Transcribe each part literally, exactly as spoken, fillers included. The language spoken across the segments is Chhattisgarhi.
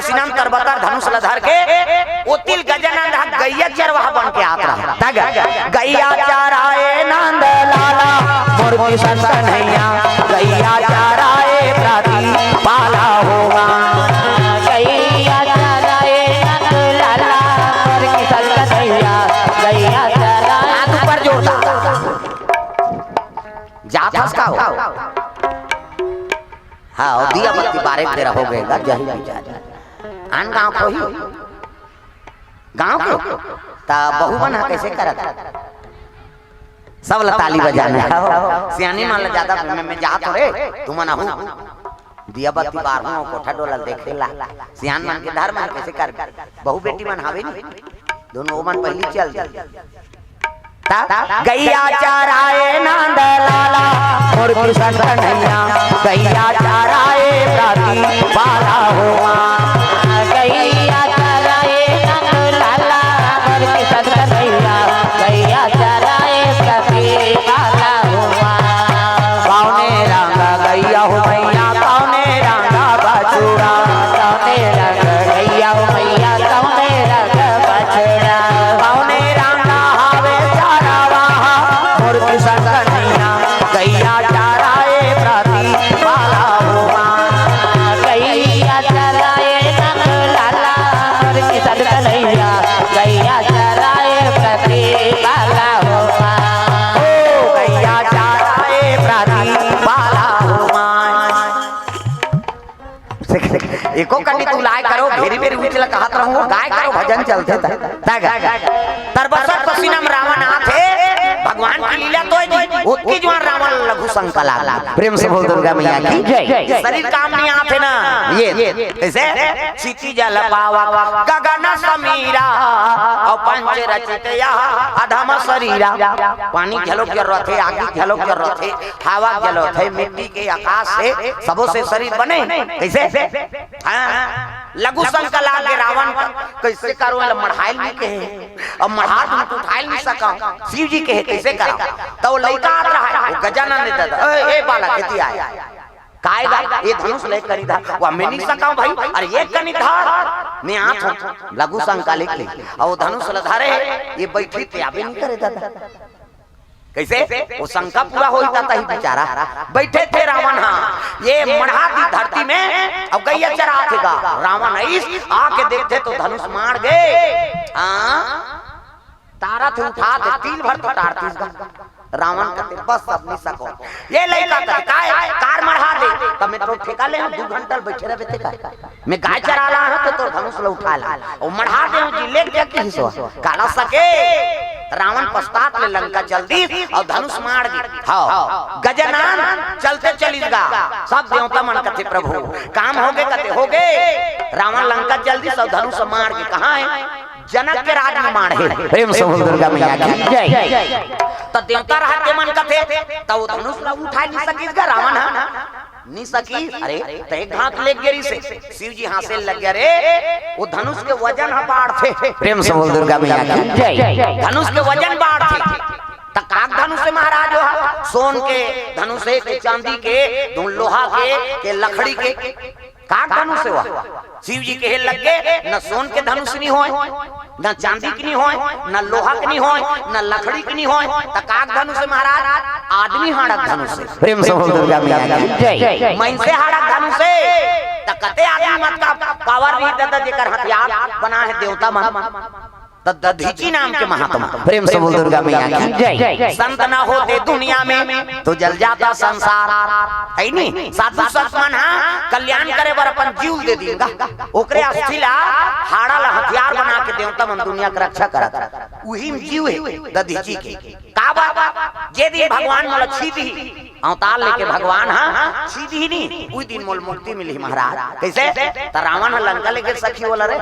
पसीना म तरबतर धनुष ल धर के ओती ले गजानंद ह गइया चरवाहा बन के आत रहा। त ग-, गइया चराए नंद लाला, मोर किशन कन्हैया, गइया चराए प्रति पाला होवा। गइया चराए नंद लाला, मोर किशन कन्हैया, गइया चराए। हाथ ऊपर जोरदार। जात हस का हो? हाँ, अउ दिया बत्ती बारे के बेरा हो गए गा, जही बिचारी। आन गाँव के होही? गाँव के? त बहू मन ह कइसे करत? सब ल ताली बजाना हे। सियानी मन ल जादा में, में जात हो रे, तुमन आहू। दिया बत्ती बारहूँ अउ कोठा डोला ल देखे ला। सियान मन के धर मन कइसे कर? बहू बेटी मन हावे नी? दोनों ओमन पहिली चल दे। त गइया चराए नंद लाला, मोर किशन कन्हैया, गइया चराए प्रति पाला होवा। गइया चराए नंद लाला, मोर किशन कन्हैया, गइया चराए प्रति पाला होवा। कौने रंग गइया हो मैया, कौने रंग बछुड़ा, कौने रंग गइया हो मैया, कौने रंग बछुड़ा, कौने रंग हावे चरवाहा, मोर किशन कन्हैया, गइया चराए प्रति पाला होवा। गइया चराए नंद लाला, मोर किशन कन्हैया, गइया चराए प्रति पाला होवा। ओ गइया चराए प्रति पाला होवा। एको कनी तुलाय करो, भेरी भेरी उचला कहत रहूं, गाय करो भजन चलथे त। त ग-, तरबतर पसीना म रावण आथे, भगवान के लीला तो हे जी, ओतकी जुवार रावण लघु शंका लाग। प्रेम से बोल दुर्गा मैया की जय। शरीर काम नइ आथे ना, ये, कइसे? क्षिति जल पावक गगन समीरा, अउ पंच रचित यह अधम शरीरा। पानी घलो के जरूरत हे, आगी घलो के जरूरत हे, हवा के जरूरत हे, मिट्टी के, आकाश से, सबो से शरीर बने। कइसे? हाँ, लघु शंका लागे रावण का, कइसे करो, एला मढ़ाय ल नइ कहे, अब मढ़ा दूं त उठाय ल नइ सकंव, शिव जी कहे कइसे करंव? त ओ लइका आत रहा हे, ओ गजानन दे ददा, "ए, ए बालक, एती आय, काय गा, ए धनुष ले कनी धर।" "वो मैं नइ सकंव भाई, अरे ए कनी धर, मैं आत हंव।" लघु शंका लेके, अउ ओ धनुष ल धरे, ए बइठे ते आबे नइ करे ददा। कइसे? ओ शंका पूरा होही त तही बिचारा। बइठे थे रावण ह, ए मढ़ा दी धरती में, अउ गइया चराथे गा। रावण अइस, आके देखथे त धनुष माड़ गे। हाँ? तारथे उठाथे, तिल भर तो तारतिस गा। रावण कथे, "बस अब नइ सकंव।" ए लइका कथे, "काय? कार मढ़ा दे।" "त मैं तो ठेका ले हंव, दू घंटा ल बइठे रहबे ते का?" मैं गाय चरा ला हंव त तोर धनुष ल उठा ला। ओ मढ़ा देंव जी, लेग जा किहिस ओ। काला सके। रावण पसतात ले लंका चल दिस अउ धनुष माड़ गे। हव। गजानन चलते चलिस गा। सब देवता मन कथे, "प्रभु, काम होगे?" कथे, "होगे।" रावण लंका चल दिस अउ धनुष माड़ गे। कहाँ हे? जनक के राज म माड़े हे। प्रेम से बोल दुर्गा मैया की जय। त देवता रहत के मन कथे, त ओ धनुष ल उठाय नइ सकिस गा रावण ह। नइ सकिस, अरे, त एक घात लेग गे रिहिसे। शिव जी हाँसे लग गे, "अरे, ओ धनुष के वजन ह बाढ़थे।" प्रेम से बोल दुर्गा मैया की जय। धनुष के वजन बाढ़थे। त काक धनुष हे महाराज, ओ ह सोन के धनुष हे, के चांदी के, धुन लोहा के, के लकड़ी के, काक धनुष हे ओ ह। शिव जी कहे लग गे, "न सोन के धनुष नइ होय, न चांदी के नइ होय, न लोहा के नइ होय, न लकड़ी के नइ होय, त काक धनुष हे महाराज?" "आदमी हाड़क धनुष हे।" प्रेम से बोल दुर्गा मैया की जय। मनसे हाड़क धनुष हे, त कते आदमी मन का पावर नइ हे ददा, जेकर हथियार बनाय हे देवता मन। त दधीचि नाम के महात्मा, प्रेम से बोल दुर्गा मैया की जय। संत न होते दुनिया में तो जल जाता संसार, हे नी? साधु संत मन ह कल्याण करे बर अपन जीव दे दिन गा, ओकरे अस्थि ला, हाड़ा ला हथियार बना के देवता मन दुनिया के रक्षा करत। उही म जीव हे दधीचि के। काबर? जे दिन भगवान मोला छीदही, अवतार लेके भगवान ह छीदही नी, उही दिन मोला मुक्ति मिलही महाराज। कइसे? त रावण ह लंका लेगे सखी ओला रे।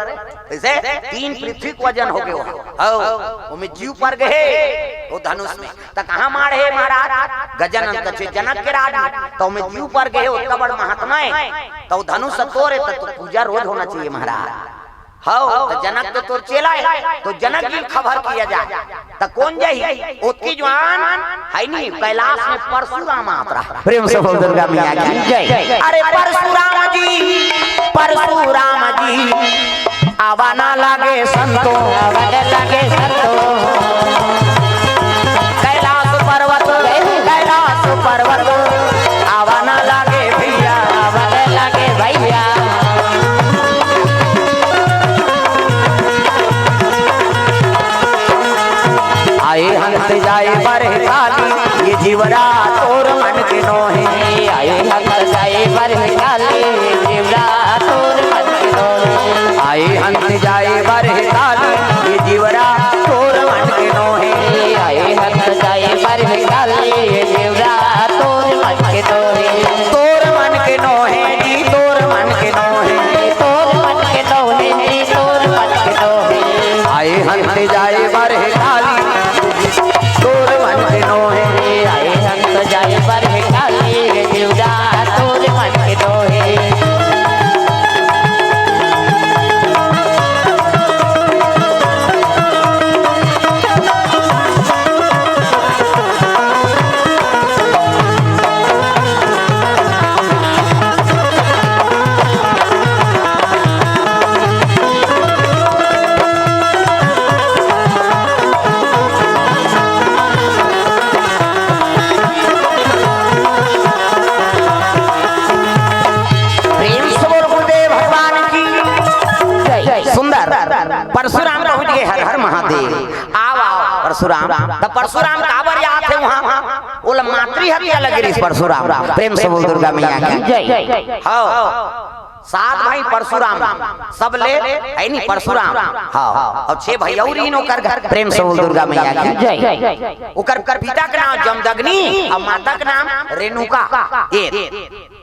कइसे? तीन पृथ्वी के वजन होगे ओ ह। हव, ओमे जीव पर गे हे, ओ धनुष में। त कहाँ माड़े हे महाराज? गजानन कथे जनक के राज में। त ओमे जीव पर गे हे, ओतका बड़ महात्मा हे। त ओ धनुष तोर हे, त तोर पूजा रोज होना चाहिए महाराज। हव, त जनक तो तोर चेला हे, त जनक जी ल खबर किया जाय। त कोन जाही? ओतकी जुवार हे नी, कैलाश में परशुराम आत रहा। प्रेम से बोल दुर्गा मैया की जय। अरे परशुराम जी, परशुराम जी, आवा ना लागे संतो, आवा ना लागे संतो। कैलाश पर्वत, कैलाश पर्वत, आवा ना लागे भैया, आवा ना लागे भैया। आए हंस जाए बर काली, ये जीवरा तोर मन के नोहे। आए हंस जाए बर काली, ये जीवरा तोर मन के नोहे। आए हंस जाए बर काली, ये जीवरा तोर मन के नोहे। आए हंस जाए बर काली, ये जीवरा तोर मन के नोहे। तोर मन के नोहे जी, तोर मन के नोहे। तोर मन के नोहे जी, तोर मन के नोहे। आए हंस जाए बर काली, तोर मन के नोहे। आए हंस जाए बर काली, जीवरा तोर मन के नोहे। प्रेम से बोल गुरुदेव भगवान की जय। सुंदर। परशुराम पहुंच गए, हर हर महादेव। आओ, आओ, परशुराम। त परशुराम काबर आत हे उहाँ? ओला मातृ हत्या लगे रहिस परशुराम। प्रेम से बोल दुर्गा मैया की जय। हव। सात भाई परशुराम, सब ले, हे नी परशुराम। हव। अउ छह भैया अउ रहिन ओकर घर। प्रेम से बोल दुर्गा मैया की जय। ओकर, ओकर पिता के नाम जमदग्नि अउ माता के नाम रेणुका। ए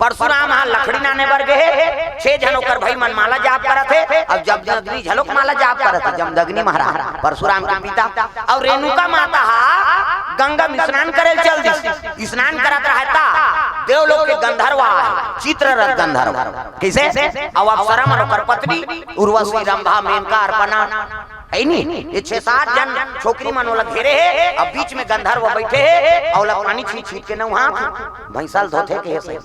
परशुराम ह लकड़ी लाने बर गे हे, छह झन ओकर भाई मन माला जाप करत हे, अउ जमदग्नि घलोक माला जाप करत हे। जमदग्नि महाराज परशुराम के पिता, अउ रेणुका माता ह गंगा में स्नान करे ल चल दिस। स्नान करत रहय त देवलोक के गंधर्व आय, चित्ररथ गंधर्व। कइसे? अउ अप्सरा मन ओकर पत्नी उर्वशी, रंभा, मेनका, अर्पणा, हे नी? ये छह सात झन छोकरी मन ओला घेरे हे, अउ बीच में गंधर्व बइठे हे, अउ ओला पानी छींच छींच के नहवात हे। भैंसा ल धोथे के हे सही।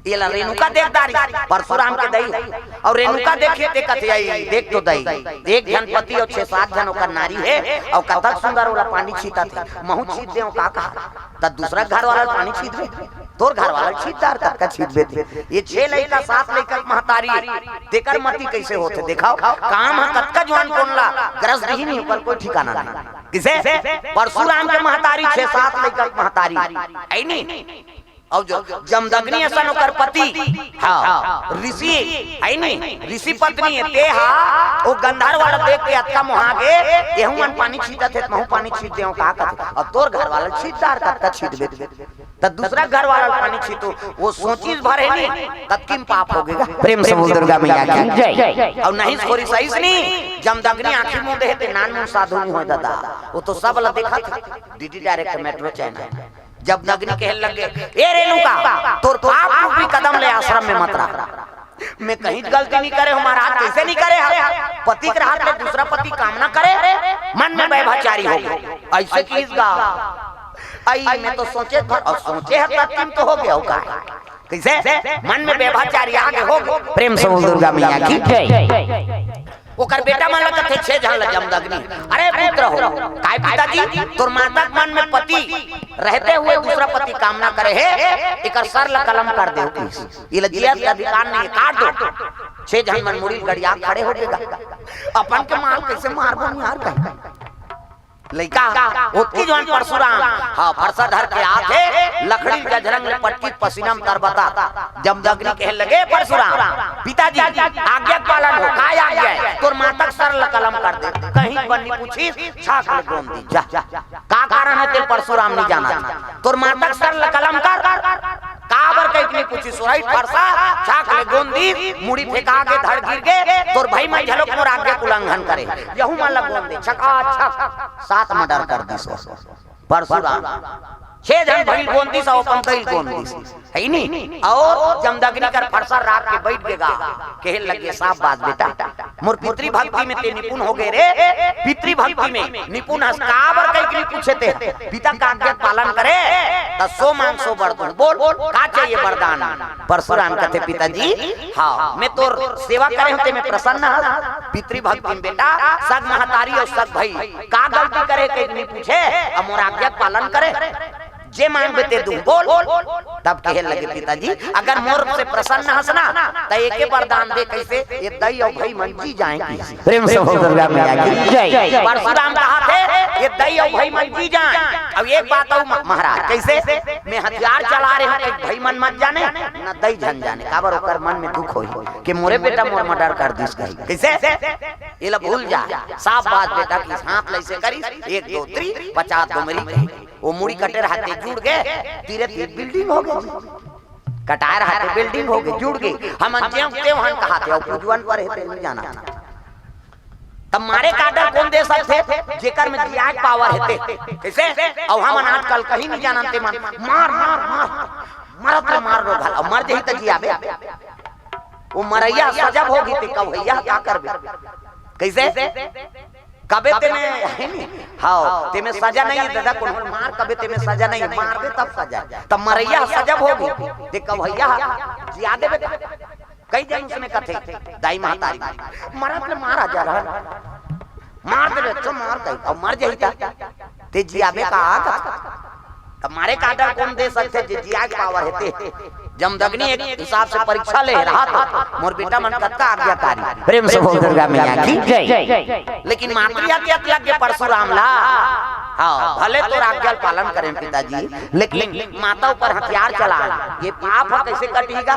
एला रेणुका देख डारिस, परशुराम के दई। अउ रेणुका देखिस ते कथे, "अई, देख तो दई, एक झन पति अउ छह सात झन ओकर नारी हे, अउ कतक सुंदर ओला पानी छींचत हे, महूं छींच देंव का कहा?" त दूसरा घर वाला ल पानी छींचबे, तोर घर वाला ल छींच डार, कतका छींचबे ते। ये छह लइका, सात लइका के महतारी, तेकर मति कइसे होथे? देखव, काम ह कतका जुवान कोन ला ग्रस दिही नहीं, ओकर कोई ठिकाना नहीं। कइसे? परशुराम के महतारी, छह सात लइका के महतारी, हे नी? अउ जो जमदग्नि असन ओकर पति, हाँ, ऋषि, हे नी, ऋषि पत्नी हे, ते हा, ओ गंधर्व वाला देख के अतका मोहा गे, एहू मन पानी छींचत हे, त महूं पानी छींच देंव का कथे, अउ तोर घर वाला ल छींच डार, कतका छींचबे ते। त दूसरा घर वाला ल पानी छींचो, ओ सोचिस भर हे नी, कतकी म पाप होगे गा। प्रेम से बोल दुर्गा मैया की जय। अउ नहीं छोरी सहिस नी, जमदग्नि आंखी मूंदे हे, ते नानमुन साधु नहीं होय दादा, ओ तो सब ला देखत हे, DD direct metro channel. Jamadagni कहे लगे, "ए रेणुका, तोर पाप रूपी कदम ले आश्रम में मत रख।" मैं कहीं गलती नहीं करे हंव महाराज, कइसे नहीं करे हंव? पति के रहत ले दूसरा पति कामना करे, मन में व्यभिचारी हो गे। अइसे किहिस गा। अई मैं तो सोचे भर, अउ सोचे हंव तब तो होगे हंव का। कइसे? मन में व्यभिचारी आगे होगे। प्रेम से बोल दुर्गा मैया की जय। ओकर बेटा मन ल कथे, छह झन ल जमदग्नि, "अरे पुत्र हो, काय पिताजी, तोर माता के मन में पति रहते हुए दूसरा पति कामना करे हे, एकर सर ल कलम कर दे।" एला जिए के अधिकार नहीं हे, काट दो। छह झन मन मुड़ी गड़िया खड़े होगे गा। अपन के माल कइसे मारबो यार कहीं। लइका, ओतकी जुवान परशुराम, हाँ, फरसा धर के आत हे, लकड़ी ल गजरंग ले पटकिस, पसीना म तरबतात। जमदग्नि कहे लगे, "परशुराम, पिताजी, आज्ञा के पालन हो, काय आज्ञा हे? तोर माता के सर ल कलम कर दे।" कहीं बर नहीं पूछिस, छाक ले गोंद दिस, जा। का कारण हे तेला परशुराम नहीं जानत? तोर माता के सर ल कलम कर, काबर कहि के नहीं पूछिस, सुरई फरसा, छाक ले गोंद दिस, मुड़ी फेंका गे, धड़ गिर गे, तोर भाई मन घलोक मोर आज्ञा के उल्लंघन करे, यहू मन ल गोंद दे, छकाछक, सात मर्डर कर दिस। परशुराम छह झन भाई ल गोंद दिस, अउ अपन दई ल गोंद दिस, हे नी? अउ जमदग्नि कर फरसा राख के बइठ गे गा, कहे लगे, "शाबाश बेटा, मोर पितृभक्ति में ते निपुण हो गए रे, पितृभक्ति में निपुण हस, काबर कहिके नहीं पूछे ते? पिता का आज्ञा पालन करे, त सो मांग सो बर दूं। बोल, का चाहिए वरदान? परशुराम कथे, पिताजी, हाँ, मैं तोर सेवा करे हूँ, ते में प्रसन्न हस। पितृभक्ति में बेटा, सग महतारी अउ सग भई, का गलती करे कहिके नहीं पूछे, अब मोर आज्ञा पालन करे। जे मांगबे ते दूं, बोल। तब कहे लगे, पिताजी, अगर मोर से प्रसन्न हस ना, त एके वरदान दे। कैसे? ये दई अउ भई मन जी जाए की। प्रेम से बोल दुर्गा मैया की जय। परशुराम कहा थे, ये दई अउ भई मन जी जाए। अब एक बात अउ म-, महाराज, कैसे? मैं हथियार चला रहे हूँ, एक भई मन मत जाने, न दई झन जाने, काबर ओकर मन में दुख होही कि मोरे बेटा मोर मर्डर कर दिस कही। कैसे? ये ला भूल जा, साफ बात बेटा की हाथ लैसे करिस, एक, दो, तीन, पचास दो मेरी कही। वो मुड़ी कटे रहते जुड़ गए, तीरे तीर बिल्डिंग हो गए। कटाए रहते बिल्डिंग हो गए, जुड़ गए। हमन जेव तेव हन कहा थे, और पूजवन पर है, तेन जाना था। तब मारे का डर कौन दे सकते, जेकर में जियाए पावर हेते। कैसे? और हमन आजकल कहीं नहीं जानते मन, मार, मार, मार, मरत ले मार रो घाल, और मर जही त जियाबे। वो मरैया सजब होगी, ते कब भैया का करबे? कैसे? कबे ते में, है नी? हाँ, ते में सजा नहीं है, दादा, कौन मार कबे ते में सजा नहीं है, मार दे तब सजा। तब मरैया सजब होगी, ते कब भैया जिया देबे का? कई जन उसने कथे, दाई महतारी, मरत ले मार आ जा रहा, मार दे, अच्छा मार कही, अब मर जाई ता, ते जियाबे का आ कथा। तब मारे का डर कौन दे सकते, जे जिया के पावर हेते। जमदग्नि एक हिसाब से परीक्षा ले रहा था, मोर बेटा मन कतका आज्ञाकारी। प्रेम से बोल दुर्गा मैया की जय। लेकिन मातृ हत्या लग गए परशुराम ला। हाँ, भले तो आज्ञा पालन करें पिताजी, लेकिन माता ऊपर हथियार चला, ये पाप है, कैसे कटेगा?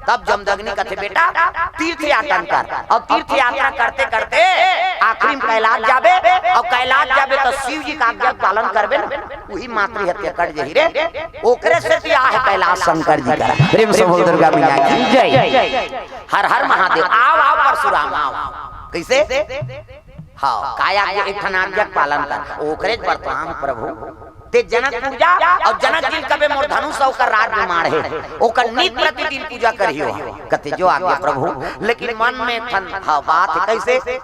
तब जमदग्नि कथे, बेटा, तीर्थ यात्रा कर। और तीर्थ यात्रा करते करते आखिरी में कैलाश जाबे, और कैलाश जाबे तो शिव जी का आज्ञा पालन करबे ना, वही मातृ हत्या कट जही रे। ओकरे से तो आए कैलाश शंकर जी का। प्रेम से बोल दुर्गा मैया की जय। हर हर महादेव। आओ, आओ परशुराम, आओ। कैसे? हाँ, काय आज्ञा, एक ठन आज्ञा पालन कर, ओकरे बरतवान प्रभु। ते जनक पूजा और जनक जी कबे मोर धनुष ओकर राज में माढ़े, ओकर नित प्रतिदिन पूजा करियो। कथे जो आज्ञा प्रभु, लेकिन मन में ठन, हाँ, बात है कैसे?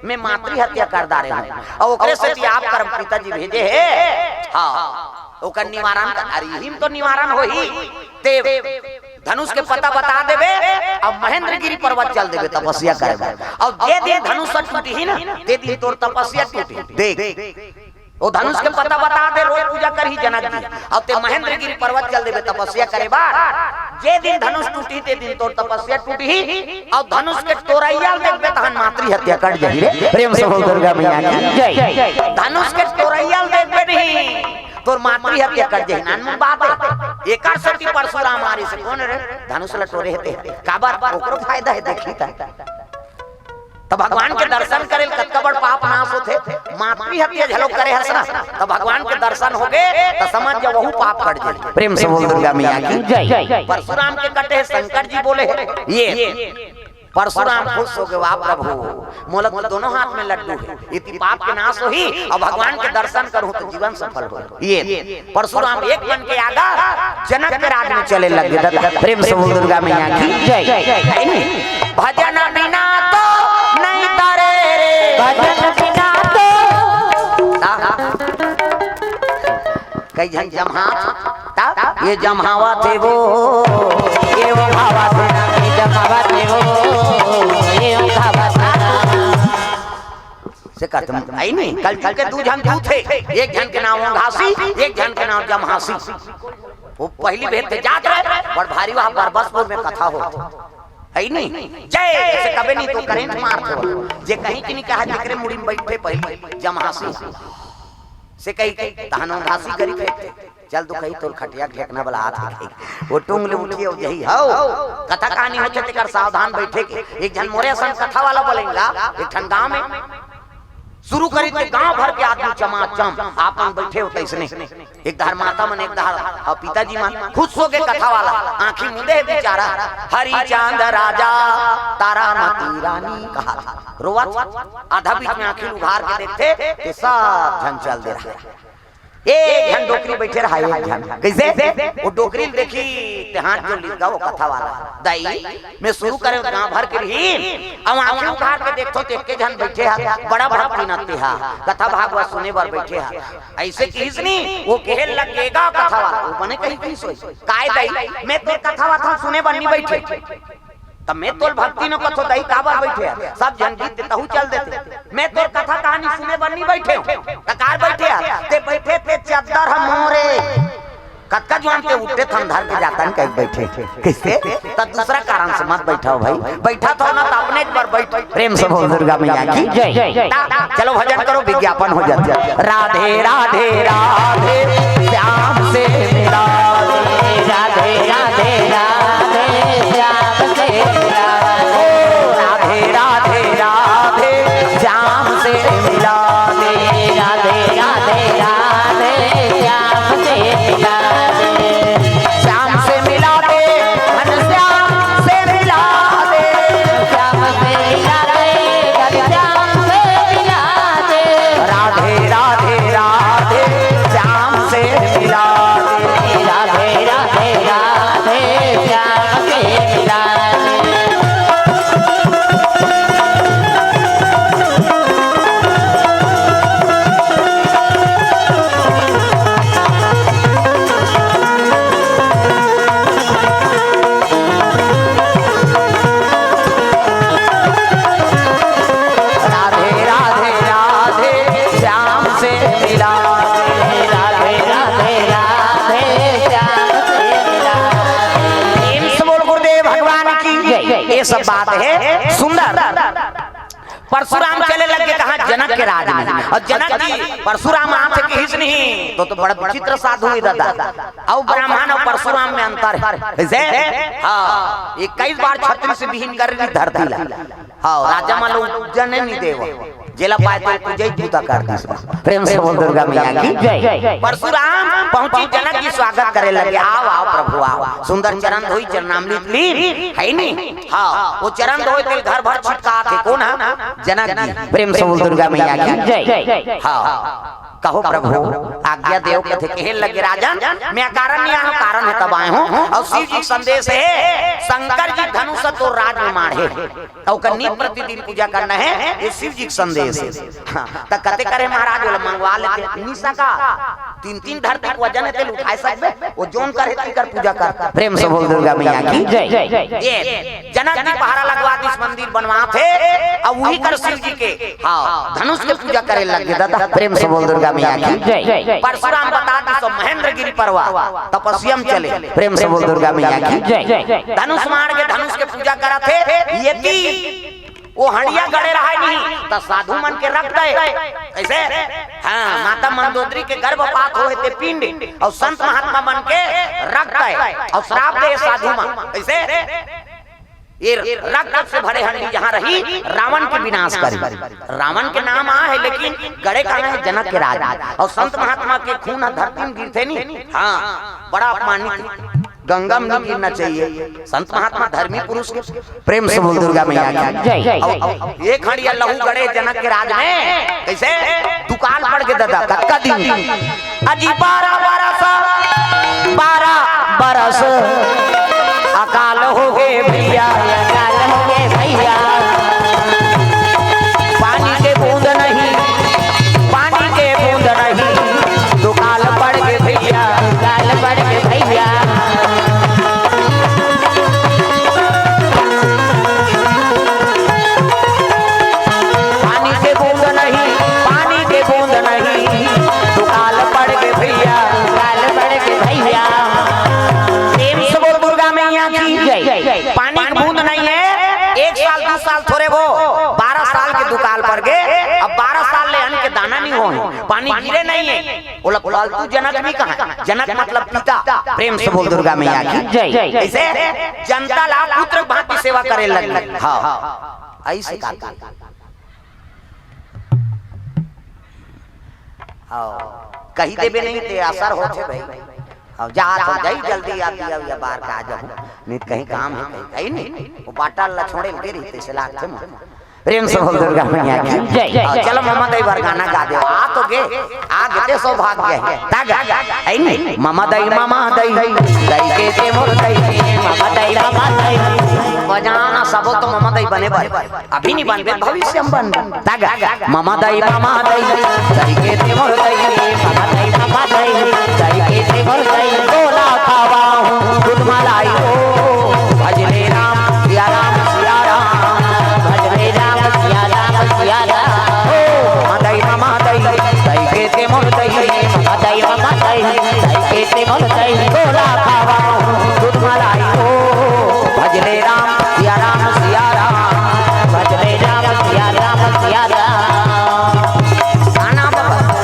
मैं मातृ हत्या कर डारे हूँ, और ओकरे से भी आप कर्म पिताजी भेजे है। हाँ, ओकर निवारण कर, अरे हिम तो निवारण होही। ते धनुष के पता बता देबे, अब महेंद्रगिरी पर्वत चल देबे तपस्या करे बर। और जे दिन धनुष टूटी ही ना, ते दिन तोर तपस्या टूटी। देख, वो धनुष के पता बता दे, रोज पूजा करही जनक जी। अब ते महेंद्रगिरी पर्वत चल देबे तपस्या करे बर। जे दिन धनुष टूटी, ते दिन तोर तपस्या टूटी ही। और धनुष के टोरैया ल देखबे तहन मातृ हत्या कट जही रे। प्रेम से बोल दुर्गा मैया की जय। धनुष के टोरैया ल देखबे नहीं, तोर मातृ हत्या कट जही। नानमुन बात है। एकर सेती परशुराम मारिस, कौन रे? धनुष ल टोरे हेते। काबर? ओकरो फायदा है, देखी ता। त भगवान के दर्शन करे ल कतका बड़ पाप नाश होथे। मातृ हत्या झलो करे हस ना, त भगवान के दर्शन होगे, त समझ जा वहू पाप कट जाए। प्रेम से बोल दुर्गा मैया की जय। परशुराम के कटे हे, शंकर जी बोले हे, ये परशुराम खुश हो गए, वाह प्रभु, मोला तो दोनों हाथ में लड्डू है, इति पाप के नाश होही, और भगवान के दर्शन करूँ तो जीवन सफल हो। ये परशुराम एक मन के आगा जनक के राज में चले लग गए। दादा, प्रेम से बोल दुर्गा मैया की जय। है नी? भजन बिना तो नहीं तरे रे। भजन बिना तो। हाँ। कई झन जम्हात, ता? ये जम्हावत हे वो, ये ओंघावत हे ना, ये जम्हावत हे वो, ये ओंघावत हे ना। से कहत हे, आई नहीं, कलजुग के दू झन दूत हे, एक झन के नाम ओंघासी, एक झन के नाम जम्हासी। वो पहली भेद थे जात रहे, बड़ भारी वहाँ बरबसपुर में कथा हो। है नहीं? जय से कबे नहीं तो करेंट मार दो। जे कहीं कि नहीं कहा, जेकरे मुड़ी में बैठे पहली जम्हासी। से कही, तहन ओंघासी करी के, चल तू कही तोर खटिया के ढेकना वाला हाथ है। वो टूंग ले उठी हो जही हो। कथा कहानी होथे तेकर सावधान बैठे के। एक झन मोरे असन कथा वाला बोलेंगा, एक ठन गांव में शुरू करी तो गांव भर के आदमी चमाचम, आप मन बैठे हो तैसने। एक धार माता मन, एक धार, हाँ, पिताजी मन खुश हो के कथा वाला, आंखी मूंदे हे बेचारा, हरिचंद राजा, तारामती रानी कहा था। रोवत, आधा बीच में आंखी उघार के देखथे, ते सब झन चल दे रहा। एक झन डोकरी बइठे रहा, एक झन। कइसे? वो डोकरी ल देखिस ते हाथ जोड़ लिस गा वो कथा वाला, "दाई, मैं शुरू करे गांव भर के रहिन, अब आंखी उघार के देखथों ते एके झन बइठे हा, बड़ा भक्ति नते हा, कथा भागवत सुने बर बइठे हा।" अइसे किहिस नी, वो कहे लग गे गा कथा वाला, वो बने कहीं किहिस होही, "काय दाई, मैं तोर कथा वथा सुने बर नी बइठे।" "त मैं तोल भक्ति नो कथों दाई, काबर बइठे हस? सब झन गीत ते तहूं चल देते। मैं तोर कथा कहानी सुने बर नी बइठे हों। त काबर बइठे हस? ते बइठे ते चद्दर ह मोरे।" कतका जुवान ते उठे थन धर के जातन कहि बइठे। कइसे? त दूसरा कारण से मत बइठव भई। बइठथव ना त अपनेच बर बइठ। प्रेम से बोल दुर्गा मैया की जय। ता, चलो भजन करो, विज्ञापन हो जाथे। राधे राधे राधे, श्याम से मिला दे। राधे राधे राधे, श्याम से मिला दे। ओ राधे राधे राधे, श्याम से मिला दे। राधे राधे राधे, श्याम से मिला दे। श्याम से मिला दे, घनश्याम से मिला दे। श्याम से मिला दे, घनश्याम से मिला दे। राधे राधे राधे, श्याम से मिला दे। राधे राधे राधे, श्याम से मिला दे। राधे राधे राधे, श्याम से मिला दे। राधे राधे राधे, श्याम से मिला दे। प्रेम से बोल गुरुदेव भगवान की जय। ये सब बात है सुंदर। परशुराम चले लग गे कहाँ? जनक के राज में। अउ जनक जी, परशुराम आथे किहिस नहीं, तो, तो बड़ा विचित्र साधु हे दादा। अउ ब्राह्मण अउ परशुराम में अंतर हे। कइसे? हाँ, इक्कीस बार छतरी से बिहीन करे रहिस धरती ला। हाँ, राजा मन ला उपजे नइ देवय। जेला पाय तेला पूजा ही पूता कर दिस। प्रेम से बोल दुर्गा मैया की जय। परशुराम पहुंचिस, जनक जी स्वागत करे लगे, "आव, आव प्रभु, आव। सुंदर चरण धोई, चरणामृत लीन, हे नी?" हाँ, वो चरण धोए तेल घर भर छिटकाथे। कोन हा? जनक जी। प्रेम से बोल दुर्गा मैया की जय। हाँ, कहो प्रभु, आज्ञा देव। कथे, कहे लगे, "राजन, मैं अकारण नइ आय हों, कारण हे तब आय हों।" अउ शिव जी के संदेश हे, शंकर जी धनुष तो राज में माढ़े, अउ ओकर नित प्रतिदिन पूजा करना हे, ये शिव जी के संदेश हे। हाँ, त कते करे महाराज, ओला मंगवा लेते, नइ सका। तीन तीन धरती के वजन हे, तेला उठाय सकबे? वो जोन करे, तेकर पूजा कर। प्रेम से बोल दुर्गा मैया की जय। ये जनक जी पहरा लगवा दिस, मंदिर बनवाथे, अउ उही कर शिव जी के, हाँ, धनुष के पूजा करे लग गे दादा। प्रेम से बोल दुर्गा मैया की जय। परशुराम बता दिस, महेंद्रगिरी पर्वत तपस्या में चले। प्रेम से बोल दुर्गा मैया की जय। धनुष माढ़ के धनुष के पूजा करथे, एती वो हंडिया गड़े रहय नहीं, त साधु मन के रख दय। कइसे? हाँ, माता मंदोदरी के गर्भपात होय ते पिंड, अउ संत महात्मा मन के रख दय, अउ श्राप दे साधु मन। कइसे? ये रक्त से भरे हंडी जहाँ रही, रावण के विनाश करी। रावण के नाम आहे, लेकिन गड़े कहाँ हे? जनक के राज में। अउ संत महात्मा के खून ह धरती में गिरथे नहीं, हाँ, बड़ा अपमानित। गंगा में नहीं गिरना चाहिए। संत महात्मा धर्मी पुरुष के। प्रेम से बोल दुर्गा मैया की जय। अउ, अउ एक हंडिया लहू गड़े जनक के राज में। कइसे? दुकाल पड़ गे दादा, कतका दिन? अजी बारह बरस, बारह बरस अकाल हो गे भइया, अकाल हो गे भइया। पानी के बूंद नहीं, पानी के बूंद नहीं, दुकाल पड़ गे भइया, दुकाल पड़ गे भइया। पानी के बूंद नहीं, पानी के बूंद नहीं, दुकाल पड़ गे भइया, दुकाल पड़ गे भइया। प्रेम से बोल दुर्गा मैया की जय। पानी के बूंद नहीं हे, एक साल, दू साल थोरे वो, बारह साल के दुकाल पड़ गे। अब बारह साल ले अन्न के दाना नहीं होय, पानी गिरे नहीं हे, ओला पालतू जनक नइ कहय। जनक मतलब पिता। प्रेम से बोल दुर्गा मैया की जय। कइसे? जनता ला पुत्र भांति सेवा करे लगे। हाँ, अइसे का? हाँ, कहि देबे नहीं ते असर होथे भई। हाँ, जात हों, जाई जल्दी आती है, या बार का आ जाहूँ, नहीं त कहीं काम हे, कहीं, कहीं नहीं। वो बाटल ला छोड़े लगे रहिथे, से लागथे मोर। प्रेम से बोल दुर्गा मैया की जय। हाँ, चलो ममा दई बर गाना गा दे। आ तो गे, आ गे ते सौभाग्य हे। ता गा, है नहीं? ममा दई, ममा दई, दई के ते मोर दई, ममा दई, ममा दई। बजाना सबो तो ममा दई बने बर। अभी नहीं बनबे, भविष्य में बनबे। ता गा, ममा दई, ममा दई, दई के ते मोर दई, ममा दई, ममा दई, दई के ते मोर दई। गोला खावा हूँ, दूध मलाई हो, भजले राम, सिया राम, सिया राम। भजले राम, सिया राम, सिया राम। ओ, ममा दई, ममा दई, दई के ते मोर दई, ममा दई, ममा दई, दई के ते मोर दई। गोला खावा हूँ, दूध मलाई हो, भजले राम, सिया राम, सिया राम। भजले राम, सिया राम, सिया राम। गाना बता।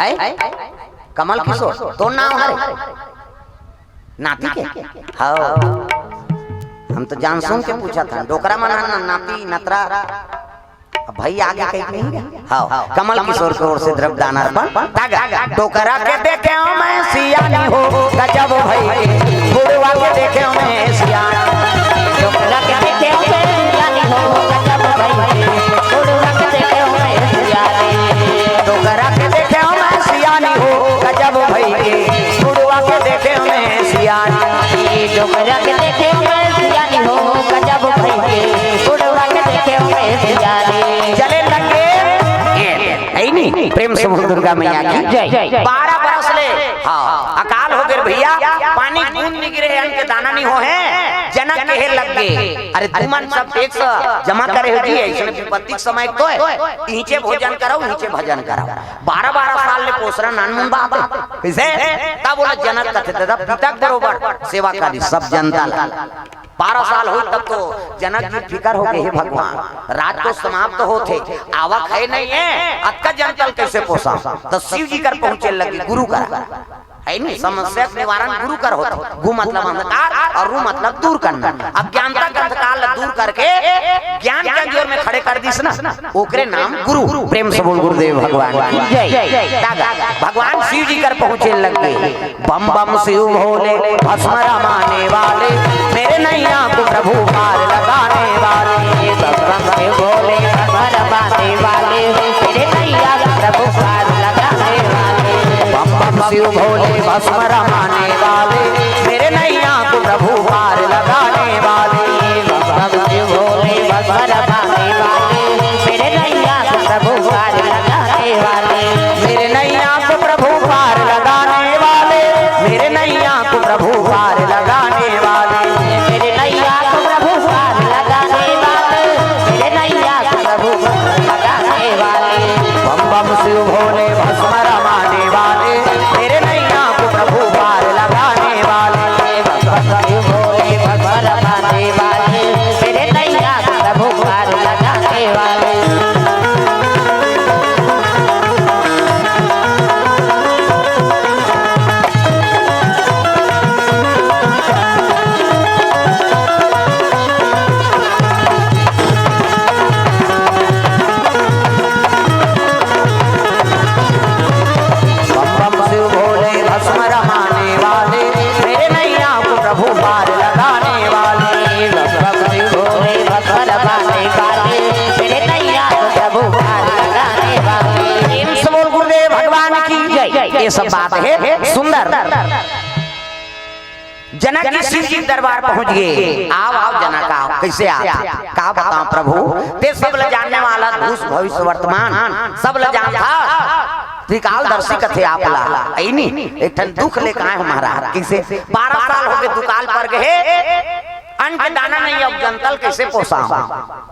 है? कमल किशोर, तोर नाम हरे? नाती के? हाँ। हम तो जान सुन के पूछा था। डोकरा मन हा ना, नाती, नतरा। अब भाई आगे कहीं नहीं गया। हाँ। कमल किशोर की ओर से द्रव्य दान अर्पण। तागा। डोकरा के देखे हो मैं सियानी हो, गजब भाई के। बुढ़वा के देखे हो मैं सियानी। डोकरा के देखे हो मैं सियानी हो, गजब भाई के। बुढ़वा के देखे हो मैं सियानी। डोकरा के देखे हो मैं सियानी हो, गजब भाई के। बुढ़वा के देखे हो मैं सियानी। डोकरा के देखे हो मैं सियानी हो, गजब भाई के। बुढ़वा के देखे हो मैं सियानी। चले लगे। ए, है नहीं? प्रेम से बोल दुर्गा मैया की जय। बारह बरस ले, हाँ, अकाल हो गे भैया, पानी बूंद नहीं गिरे हे, अन्न के दाना नहीं हो हे, जनक कहे लग गे, "अरे तुमन सब टैक्स जमा करे हो जी, ऐसे विपत्ति के समय तो हे, इहिंचे भोजन करव, इहिंचे भजन करव।" बारह बारह साल ले पोसरा नान मुन बात हे। कइसे? तब बोला जनक कथे, "दादा, पिता के बरोबर सेवा करी, सब जनता ला।" बारह साल होई तब तो जनक जी फिकर हो गे, "हे भगवान, राज तो समाप्त होत हे, आवक हे नहीं हे, अतका जनता ल कइसे पोसांव?" त शिव जी कर पहुंचे लगे, गुरु कर। है नहीं, समस्या के निवारण गुरु कर होथे। गु मतलब अंधकार और रु मतलब दूर करना। अज्ञानता के अंधकार ल दूर करके ज्ञान के अंजोर में खड़े कर दिस ना, ओकरे नाम गुरु। प्रेम से बोल गुरुदेव भगवान की जय। तागा, भगवान शिव जी कर पहुंचे लग गे। बम बम शिव भोले भस्म रमाने वाले, मेरे नैया को प्रभु पार लगाने वाले। बम बम शिव भोले भस्म रमाने वाले, मेरे नैया को प्रभु पार लगाने वाले। बम बम शिव भोले भस्म रमाने वाले, मेरे नैया को प्रभु पार लगाने वाले। बम बम शिव भोले भस्म रमाने वाले, मेरे नैया को प्रभु पार लगाने वाले। मेरे नैया को प्रभु पार लगाने वाले, मेरे नैया को प्रभु पार लगाने वाले। मेरे नैया को प्रभु पार लगाने वाले, मेरे नैया को प्रभु पार लगाने वाले। बम बम शिव भोले भस्म रमाने वाले, मेरे नैया को प्रभु पार लगाने वाले। बम बम शिव भोले भस्म रमाने वाले, मेरे नैया को प्रभु पार लगाने वाले। बम बम शिव भोले भस्म रमाने वाले, मेरे नैया को प्रभु पार लगाने वाले। बम बम शिव भोले भस्म रमाने वाले, मेरे नैया को प्रभु पार लगाने वाले। प्रेम से बोल गुरुदेव भगवान की जय। ये सब बात हे सुंदर। जनक जी शिव जी के दरबार पहुंच गे। आव, आव जनक आव। कइसे आव? का बतांव प्रभु, तें सब ल जानने वाला, भूत भविष्य वर्तमान सब ल जानथस। त्रिकालदर्शी कथे आप ला। अइनी, एक ठन दुख लेके आय हंव महाराज। कइसे? बारह साल हो गे दुकाल पर गे हे, अन्न के दाना नहीं, अब जनता ल कइसे पोसांव?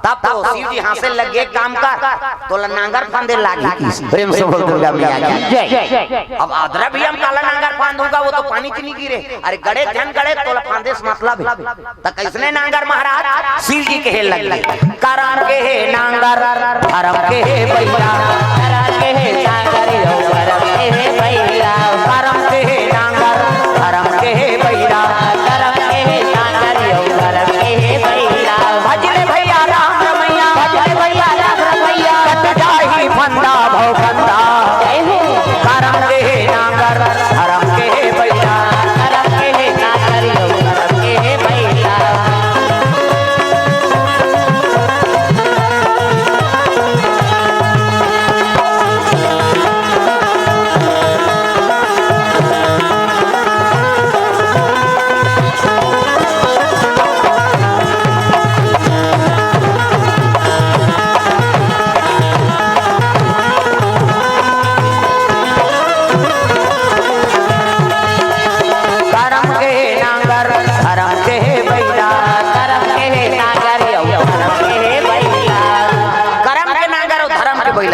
तब तो शिव जी हाँसे लग गे, "एक काम कर, तोला नांगर फांदे लागही।" प्रेम से बोल दुर्गा मैया की जय। अब अदरा भी हम काला नांगर फांद होगा, वो तो पानी च नहीं गिरे। अरे गड़े झन गड़े, तोला फांदे से मतलब हे। त कइसने नांगर महाराज? शिव जी कहे लग गे, "करम के हे नांगर, धरम के हे बइला।" करम के हे नांगर, धरम के हे बइला। करम के हे नांगर, धरम के हे बइला। करम के हे नांगर, धरम के हे बइला। भजले भैया राम रमैया, भजले भैया राम रमैया। कट जाही फंदा भव फंदा। जय हो। करम के हे नांगर, धरम के हे बइला। करम के हे नांगर, धरम के हे बइला।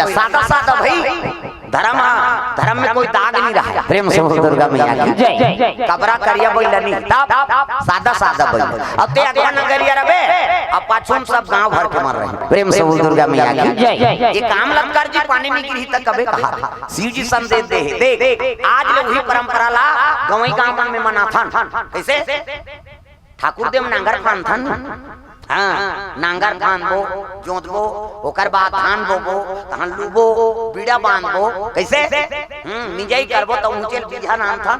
सादा सादा भाई, धर्म ह, धर्म में कोई दाग नहीं रहा। प्रेम से बोल दुर्गा मैया की जय। कबरा करिया बैला नहीं, तब सादा सादा बैला। अब ते अगवा नगरिया रबे, अब पाछू में सब गांव भर के मर रहे। प्रेम से बोल दुर्गा मैया की जय। ये काम लतकार जी पानी नहीं गिरी तक कबे कहा था। शिव जी संदेश दे हे। देख, आज ले वही परंपरा ला गंवई गांव मन में मनाथन। कैसे? ठाकुर देव नांगर फांदथन। हाँ, नांगर फांदबो, जोतबो, ओकर बाद धान बोबो, तहन लूबो, बीड़ा बांधबो। कैसे? हम्म, मिंजई करबो, त ऊंचे ले बीजहा नानथन।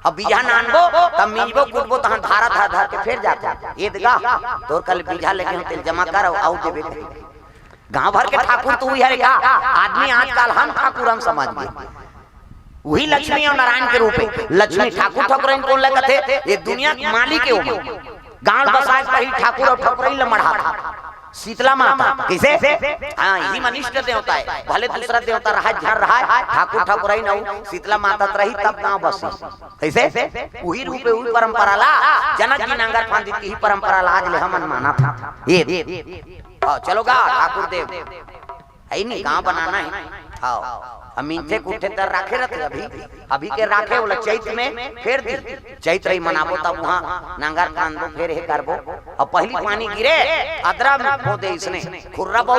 अब बीजहा नानबो, तब मिंजबो, कुटबो, तहन धारा धर धर के फेर जाथन। एदगा, तोर कल बीजहा लेगे हंव, तेल जमा कर, अउ, अउ देबे कही। गांव भर के ठाकुर तो उही हरे का? आदमी आजकल हम ठाकुर हम समझ गए। उही लक्ष्मी अउ नारायण के रूप हे। लक्ष्मी ठाकुर ठकुरइन कोन ल कथे? ये दुनिया के मालिक हे ओमा। गांव बसाए के पहिली ठाकुर अउ ठकुरइन ल मढ़ाथे। शीतला माता, कैसे? हाँ, इही मन इष्ट देवता हे। भले दूसरा देवता रहय, झन रहय, ठाकुर ठकुरइन अउ शीतला माता त रही, तब गांव बसे। कैसे? उही रूप हे, उही परंपरा ला, जनक जी नांगर फांदी, इही परंपरा ला आज ले हमन मानथन। ये, हाँ, चलो गा, ठाकुर देव। हइ नी, गांव बनाना हे। हाँ, हम मिंथे कुठे तर राखे रथे अभी, अभी के राखे ओला चैत में फेर दी। चैत रही मनाबो, तब उहाँ नांगर फांदबो, फेर हे करबो। अउ पहिली पानी गिरे, अदरा में बो दे इसने, खुर्रा बो।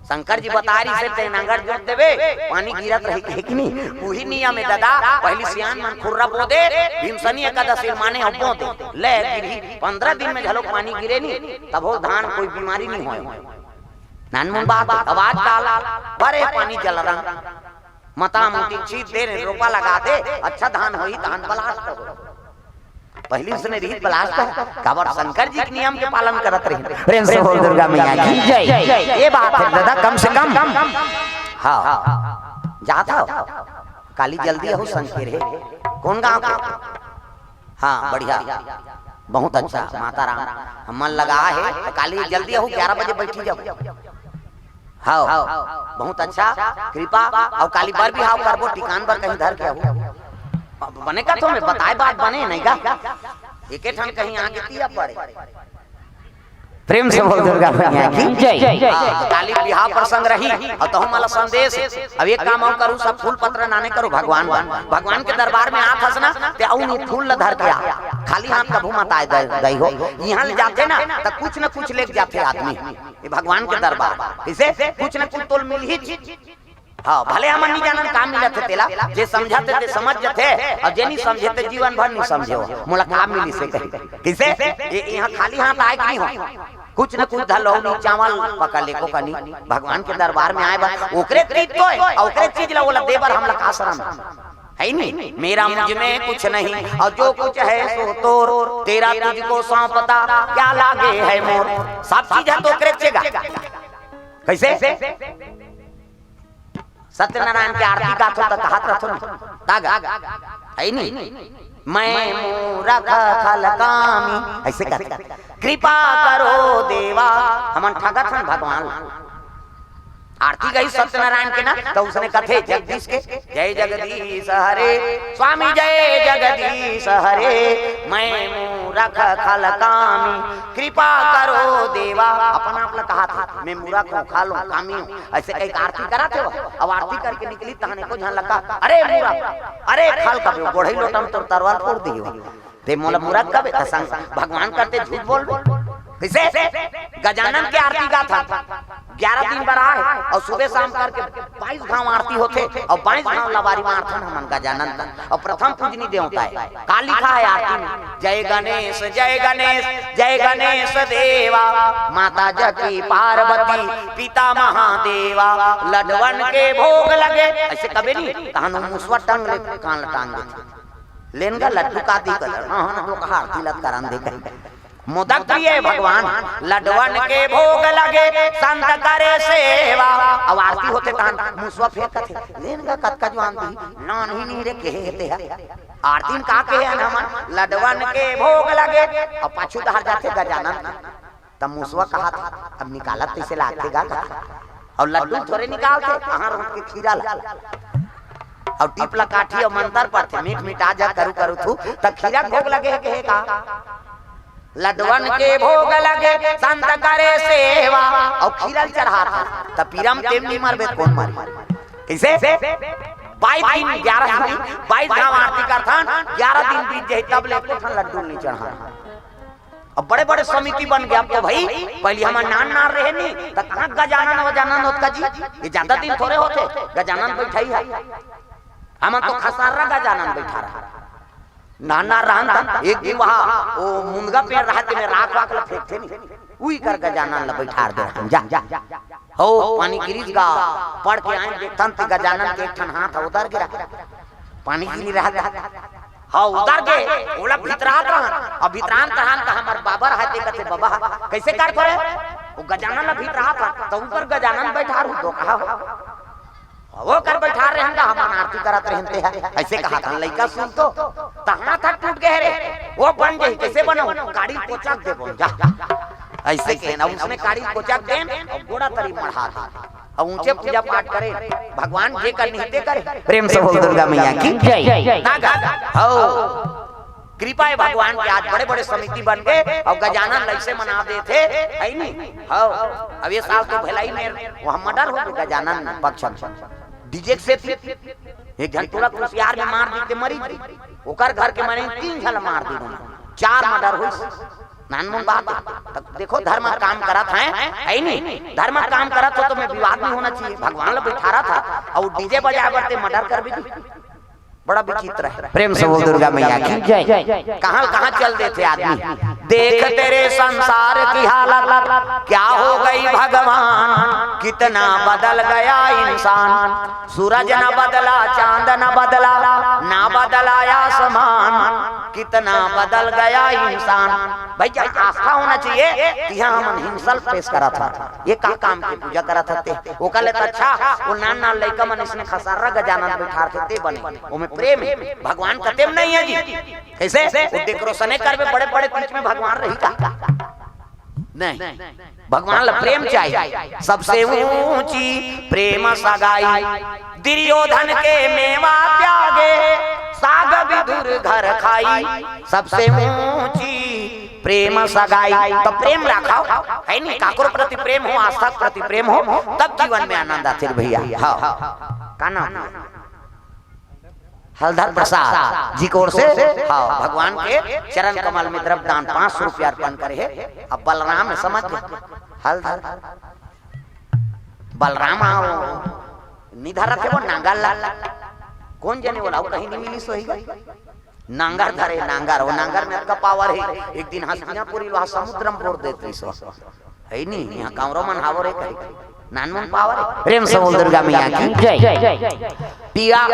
शंकर जी बता रही से ते नांगर जोत देबे, पानी गिरत रही, हे कि नहीं? उही नियम हे दादा, पहिली सियान मन खुर्रा बो दे, भीमसनी एकादशी माने अउ बो दे। ले गिरही, पंद्रह दिन में घलो पानी गिरे नहीं, तभो धान कोई बीमारी नहीं होय। नानमुन बात, अब आजकल बरे पानी जल रंग, मता मुती छीत दे, रोपा लगा दे, अच्छा धान होही, धान blast हो। पहिली उसने रहित blast हे, काबर शंकर जी के नियम के पालन करत रहिन। प्रेम से बोल दुर्गा मैया की जय। ये बात हे दादा, कम से कम। हाँ, जात हव, काली जल्दी आहू संग के रे। कोन गांव के? हाँ, बढ़िया, बहुत अच्छा। माता राम हमन लगा हे, त काली जल्दी आहू, ग्यारह बजे बैठी जाबो। हाँ, बहुत अच्छा, कृपा। अउ काली बर बिहाव करबो, टिकान बर कहीं धर के आहू। बने का तो मैं बताए बात बने नहीं गा, एके ठन कहीं आगे तिया पड़े। प्रेम से बोल दुर्गा मैया की जय। हाँ, त काली बिहाव प्रसंग रही, अउ तहू मला संदेश। अब एक काम अउ करू, सब फूल पत्र नाने करू भगवान बर। भगवान के दरबार में आत हस ना, ते अउ नहीं फूल ल धर के आ, खाली हाथ कभू मत आए दे, दई हो। इहाँ ले जाथे ना, त कुछ न कुछ लेके जाथे आदमी। ये भगवान के दरबार, इसे कुछ न कुछ तोल मिलही। हाँ, भले हमन नहीं जानन का मिलत हे तेला, जे समझत हे ते समझ जथे, अउ जे नहीं समझे ते जीवन भर नहीं समझे हो। मोला का मिलिस हे कही। किसे? ये यहाँ खाली हाथ आए कि नहीं हो? कुछ न कुछ धलो नहीं, चावल पकड़ ले को कनी। भगवान के दरबार में आए बर ओकरे चीज तो हे, अउ ओकरे चीज ला ओला दे बर हमला का शरम हे? हे नहीं, मेरा मुझ में कुछ नहीं, अउ जो कुछ हे सो तोर, तेरा तुझको सौंपता, क्या लागे हे मोर। सब चीज हे तो ओकरे चेगा। कैसे? सत्यनारायण के आरती गाथो त कहत रथो न, तागा, हे नहीं? मैं मूरख खल कामी, अइसे कहत, कृपा करो देवा। हमन ठगत हन भगवान ला। आरती गई सत्यनारायण के ना, त उसने कथे जगदीश के, जय जगदीश हरे, स्वामी जय जगदीश हरे, मैं मूरख खल कामी, कृपा करो देवा। अपन आप ला कहत हे, मैं मूरख हंव, खल हंव, कामी हंव। अइसे कहिके आरती करत हे, अउ आरती करके निकली, तहन एको झन लगा, अरे मूरख, अरे खल कबे, गोड़ही लोटा में तोर तरवार फोर दिही। ते मोला मूरख कबे, त संग भगवान करते झूठ बोलबे। कइसे? गजानन के आरती गाथन, ग्यारह दिन बर आए, अउ सुबह शाम करके बाईस घांव आरती होथे, अउ बाईस घांव लबारी मारथन हमन गजानन तन। अउ प्रथम पूजनी देवता हे, का लिखा हे आरती में? जय गणेश, जय गणेश, जय गणेश देवा, माता जकी पार्वती, पिता महादेवा, लडवन के भोग लगे। अइसे कबे नहीं, तहन मुसवा टंग ले, कान ला टांग देथे। लेन गा लड्डू का दी कलर, हाँ, हाँ, तो कहा आरती लत करन दे कहीं। मोदक प्रिय भगवान, लडवन के भोग लगे, संत करे सेवा। अउ आरती होथे तहन मुसवा फेंकत हे, लेन गा कतका जुआन दी, नान ही नहीं रे, केहे हे ते हा। आरती में का केहे हन हमन, लडवन के भोग लगे, अउ पाछू डहर जाथे गजानन। त मुसवा कहत, अब निकालत तइसे लागथे गा कहत। अउ लड्डू थोरे निकालथे, कहाँ रोक के खीरा ला। अउ टीप ला काठी अउ मंतर पढ़थे, मीठ मिठा जा करू करू थू, त खीरा भोग लगे हे केहे का। लड्डुअन के भोग लगे, संत करे सेवा। अउ खीरा ल चढ़ात हे, त पीरा म तेम नइ मरबे, कोन मरही? कइसे? बाईस दिन, ग्यारह दिन, बाईस घांव आरती करथन, ग्यारह दिन बीत जाही, तब ले एको ठन लड्डू नइ चढ़ान। अब बड़े-बड़े समिति बन गे अब तो भई, पहिली हमन नान-नान रहेन नी, त कहाँ गजानन वजानन होत का जी? ये जादा दिन थोरे होथे, गजानन बइठाही हे। हमन तो खसर्रा गजानन बइठारन। नान-नान रहन त एक दिन वहाँ वो मुनगा पेड़ रहत हे, में राख वाख ल फेंकथे नी, उही कर गजानन ल बइठार दे रहन। जा, जा। हो, पानी गिरिस गा, पढ़ के आएन, देखथन त गजानन के एक ठन हाथ ह उदर गे। पानी गिरी रहत हे, हाँ, उदर गे, ओला भितरात रहन। अब भितरान कहन त हमर बाबा रहत हे, कथे, "बाबा, कइसे करथो रे?" वो गजानन ल भितरात हन, त ऊपर गजानन बइठार हूँ, दो कहा हो। अब ओकर बइठार रहेन त हमन आरती करत रहेन ते ह। अइसे कहत हन लइका सुन तो, त हाथ ह टूट गे रे। वो बन जाही, कइसे बनहूँ? काड़ी कोचक देबो, जा। अइसे कहेन, अब उसने काड़ी कोचक देन, अउ गोड़ा तरी मढ़ा दे। अउ ऊंचे पूजा पाठ करे, भगवान जे कर निहिते करे। प्रेम से बोल दुर्गा मैया की जय। ना गा? हो। कृपा हे भगवान के, आज बड़े-बड़े समिति बन गे अउ गजानन ल अइसे मना देथे, हे नी? हो। अब ये साल तो भिलाई में वहाँ मर्डर हो गे गजानन पक्ष म। डीजे के सेती एक झन टूरा कुसियार में मार दीस ते मरी गे। ओकर घर के मने तीन झन ल मार दीस, चार मर्डर होइस। नानमुन बात हे। त देखो, धर्म काम करत हे, हे नी? धर्म काम करत हो त में विवाद नइ होना चाहिए। भगवान ल बइठारत हस अउ डीजे बजाए बर ते मर्डर करबे जी। बड़ा विचित्र हे। प्रेम से बोल दुर्गा मैया की जय। कहाँ कहाँ चल देथे आदमी। देख तेरे संसार की हालत, क्या हो गई भगवान, कितना बदल गया इंसान। सूरज न बदला, चांद न बदला, ना बदला आसमान, कितना बदल गया इंसान। भई, जहाँ आस्था होना चाहिए, तिहाँ हमन हिंसा ल पेश करत हन। ये का काम के पूजा करत हस ते? ओकर ले त अच्छा, वो नान नान लइका मन इसने खसर्रा गजानन बइठारथे ते बने। ओमे प्रेम हे, भगवान कते म नइ हे जी। कइसे? वो decoration करबे बड़े-बड़े, बीच में भगवान रही का? नहीं। भगवान ल प्रेम चाहिए। सबसे ऊंची प्रेम सगाई, दुर्योधन के मेवा त्यागे, साग विदुर घर खाई। सबसे ऊंची प्रेम सगाई, त प्रेम राखव, हे नी? काकरो प्रति प्रेम हो, आस्था के प्रति प्रेम हो, तब जीवन में आनंद आथे भैया। हाँ, का नाम? हलधर प्रसाद जी के ओर से, हाँ, भगवान के चरण कमल में द्रव्य दान पाँच सौ रुपया अर्पण करे हे। अब बलराम हे, समझ ले, हलधर, बलराम आओ, निधर रखे वो नांगर ला, कोन जने ओला, वो कहीं नइ मिलिस होही गा। नांगर धरे, नांगर, वो नांगर में अतका power हे। एक दिन हस्तिनापुरी ल समुद्र में बोर देत रहिस। हे नी, इहाँ कांवरो मन हावो रे कही। नानमुन power हे। प्रेम से बोल दुर्गा मैया की जय। टिया,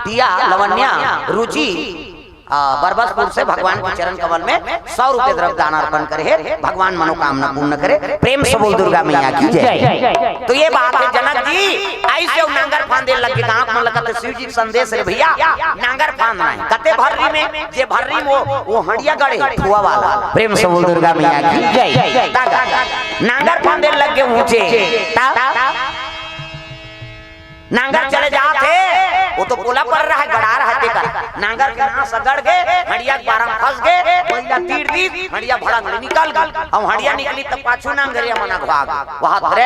टिया, लवण्या, रुचि, आ, बरबसपुर से भगवान के चरण कमल में सौ रुपये द्रव्य दान अर्पण करे हे। भगवान मनोकामना पूर्ण करे। प्रेम से बोल दुर्गा मैया की जय। तो ये बात हे, जनक जी अइसे वो नांगर फांदे लग गे, गाँव में लगत हे शिव जी के संदेश रे भैया, नांगर फांदना हे। कते भर्री में, जे भर्री में वो, वो हंडिया गड़े, फुआ वाला। प्रेम से बोल दुर्गा मैया की जय। तागा, नांगर फांदे लग गे ऊंचे। ता-, नांगर चले जात हे, वो तो पोला पर रहा, गड़ा रहा तेकर। नांगर के नास गड़ गे, हंडिया के बारा में फंस गे, पहिला तीर दीस, हंडिया भड़ंग ले निकल गे। अब हंडिया निकली त पाछू नांगरिया मन अघवा गे। वहाँ धरे,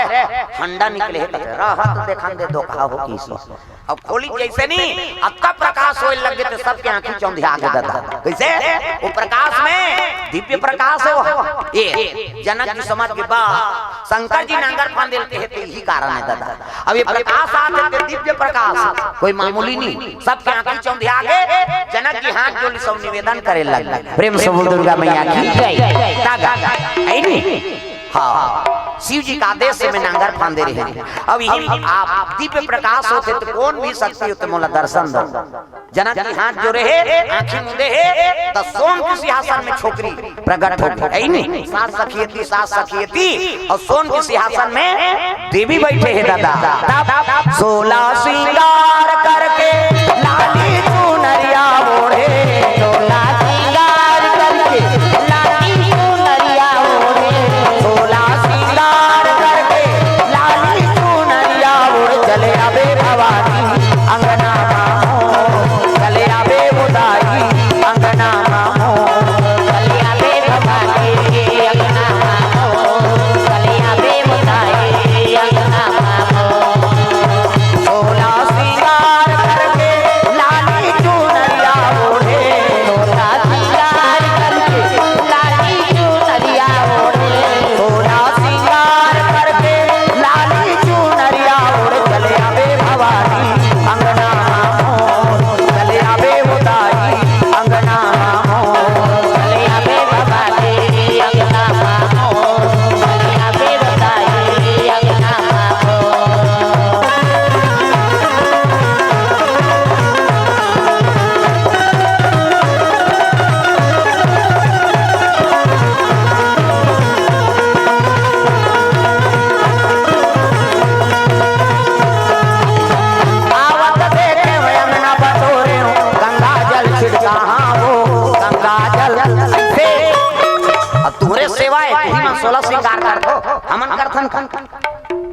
हंडा निकले हे, कथे, "रहा त देखन दे, दो कहा हो किसी।" अब खोली जइसे नी, अतका प्रकाश होए लग गे त सबके आँखी चौंधिया गे ददा। कइसे? वो प्रकाश में, दिव्य प्रकाश हे वो। ये जनक जी समझ गे, बा, शंकर जी नांगर फांदे ल कहे हे, त यही कारण हे ददा। अब ये प्रकाश आथे, दिव्य प्रकाश, कोई मामूली नहीं, सबके आँखी चौंधिया गे। जनक जी हाथ जोड़ के सब निवेदन करे लग गे, प्रेम से बोल दुर्गा मैया की जय। तागा, हे नी? हाँ, शिव जी के आदेश से में नांगर फांदे रहे। अब यही आप दिव्य प्रकाश होथे त कोन भी शक्ति होथे, मोला दर्शन दो। जनक जी हाथ जोड़े हे, आँखी मूंदे हे, त सोन के सिंहासन में छोकरी प्रकट हो गे, हे नी? सात सखी एती, सात सखी एती, अउ सोन के सिंहासन में देवी बइठे हे ददा। तब सोलह श्रृंगार करके लाली चुनरिया ओढ़े, सोलह श्रृंगार करके लाली चुनरिया ओढ़े, सोलह श्रृंगार करके लाली चुनरिया ओढ़े चले आबे भवानी अंगना मामो, चले आबे उदाई अंगना मामो, चले आबे भवानी।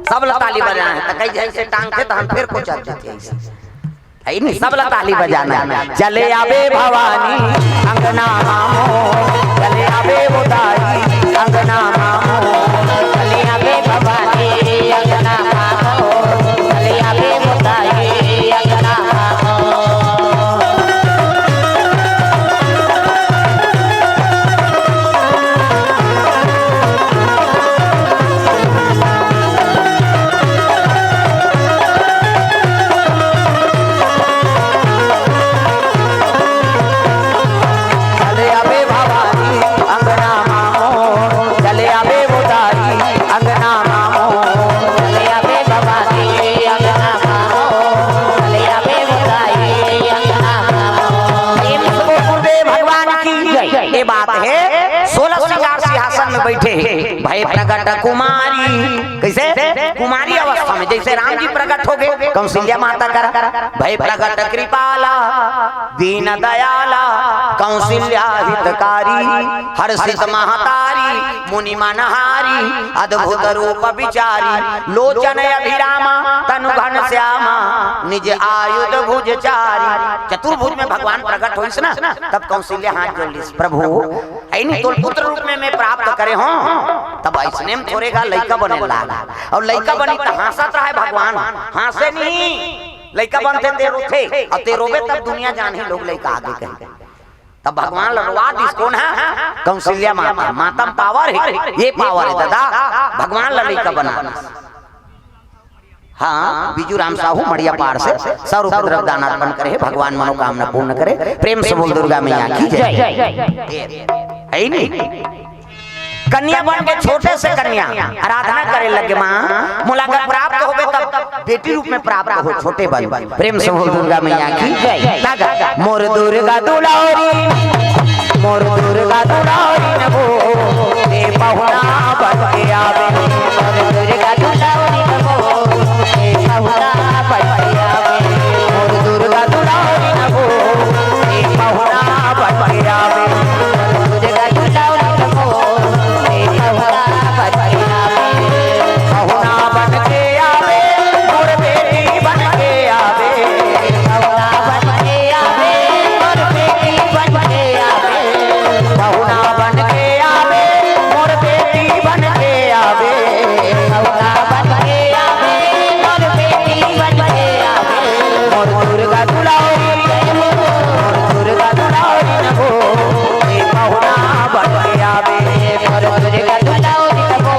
सब ला ताली बजाना हे, त कई झन से टांगथे त हम फेर कोचर देथे। अइसे हे नहीं, सब ला ताली बजाना हे। चले आबे भवानी अंगना मामो, चले आबे उदाई अंगना मामो, चले आबे भवानी अंगना मामो, चले आबे उदाई अंगना मामो। चले आबे भवानी अंगना मामो, चले आबे उदाई अंगना मामो, चले आबे भवानी अंगना मामो, चले आबे उदाई अंगना मामो। प्रेम से बोल गुरुदेव भगवान की जय। ये बात हे, सोलह श्रृंगार सिंहासन में बैठे हे, भय प्रगट कुमारी। कइसे? कुमारी अवस्था में, जइसे राम जी प्रगट हो गे कौशल्या माता करा, भय प्रगट कृपाला, दीन दयाला, कौशल्या हितकारी, हर्षित महतारी, मुनि मनहारी, अद्भुत रूप विचारी, लोचन अभिरामा, तनु घन श्यामा, निज आयुध भुज चारी। चतुर्भुज में भगवान प्रगट होइस ना, तब कौशल्या हाथ जोड़ लिस, प्रभु, अइनी तोल पुत्र रूप में मैं प्राप्त करे हों, तब अइसने में थोरे गा लइका बने लाग। अउ लइका बनी त हाँसत रहय भगवान, हाँसे नहीं। लइका बनथे ते रोथे, अउ ते रोबे तब दुनिया जानही लोग लइका आगे कही। तब भगवान ल रोवा दिस कोन हे? कौशल्या माता। माता म पावर हे, ये पावर हे दादा, भगवान ल लइका बना दिस। हाँ, बिजू राम साहू मड़िया पार से सौ रुपये द्रव्य दान अर्पण करे हे, भगवान मनोकामना पूर्ण करे। प्रेम से बोल दुर्गा मैया की जय। हे नहीं? कन्या बन के छोटे से कन्या आराधना करे लगे, माँ मोला अगर प्राप्त होबे तब बेटी रूप में प्राप्त हो, छोटे बन। प्रेम से बोल दुर्गा मैया की जय। तागा, मोर दुर्गा दुलारी, मोर दुर्गा दुलारी नभो, ते पहुना बन के आवे। मोर दुर्गा दुलारी नभो, ते पहुना बन के आवे। मोर दुर्गा दुलारी नभो, ते पहुना बन के आवे। मोर दुर्गा दुलारी नभो, ते पहुना बन के आवे। पहुना बन के आवे, मोर बेटी बन के आवे। पहुना बन के आवे, मोर बेटी बन के आवे। पहुना बन के आवे, मोर बेटी बन के आवे। पहुना बन के आवे, मोर बेटी बन के आवे। मोर दुर्गा दुलारी, मोर दुर्गा दुलारी नभो, ए पहुना बन के आवे। मोर दुर्गा दुलारी नभो,